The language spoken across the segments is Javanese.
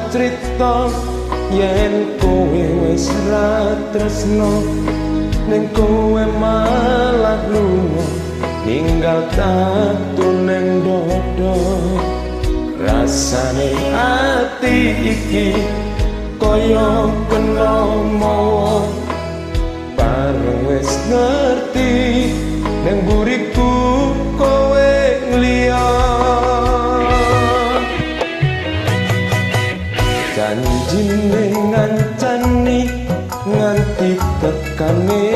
crita yen kowe wis ra tresno, ning kowe malah lunga ninggal tatu ning dodo. Rasane ati iki kaya kena mawa, bareng wis ngerti ning buriku kowe ngliya. Janjine ngancani nganti tekane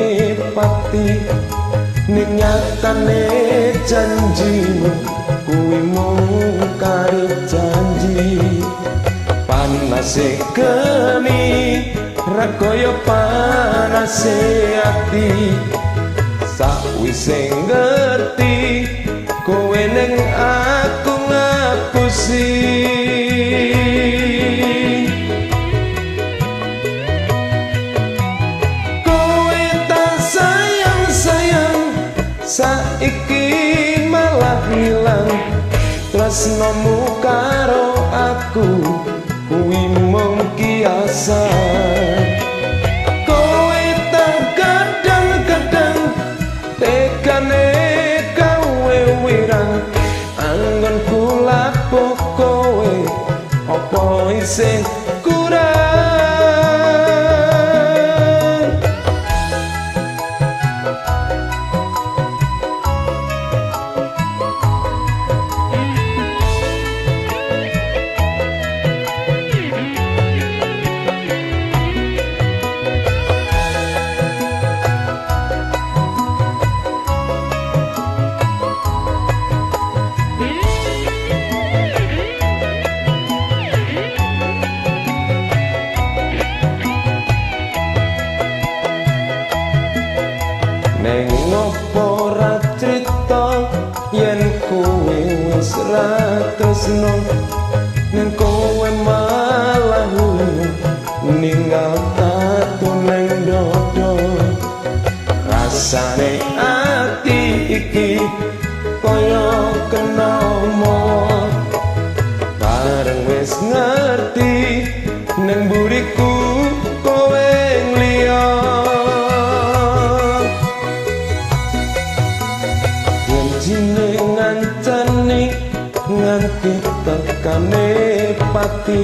pati, ning nyatane janjimu kuwi mung kari janji. Panase geni ra kaya panase ati, sakwise ngerti kowe ning aku ngapusi. Kowe tak sayang-sayang saiki malah ngilang, tresnomu karo aku kuwi mung kiasan. Kowe tak kadang-kadang tekane kawe wirang, anggonku lapo kowe apa isih kurang. Neng ngopo ra crita yen kowe wis ra tresno, ning kowe malah ninggal tatu ning dodo. Rasane ati iki kaya kena mawa, bareng wis ngerti ning buriku kowe ngliya. Janjine ngancani nganti tekane pati,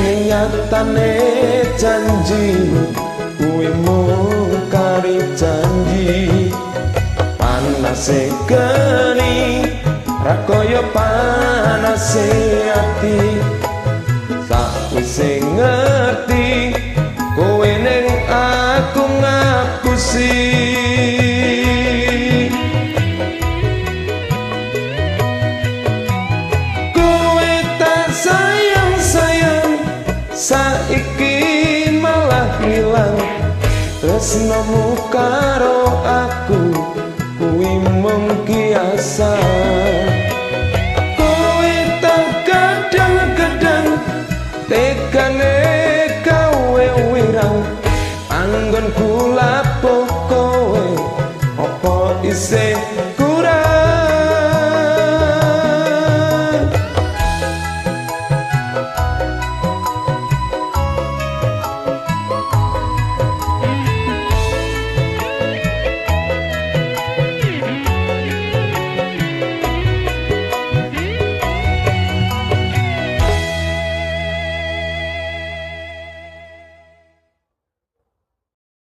ning nyatane janjimu kuwi mung kari janji. Panase geni ra kaya panase ati, sakwise ngerti kowe ning aku ngapusi. Kowe tak sayang-sayang saiki malah ngilang, tresnomu karo aku kuwi mung kiasan. Kowe tak kadang-kadang tekane kawe wirang, anggonku lapo kowe apa isih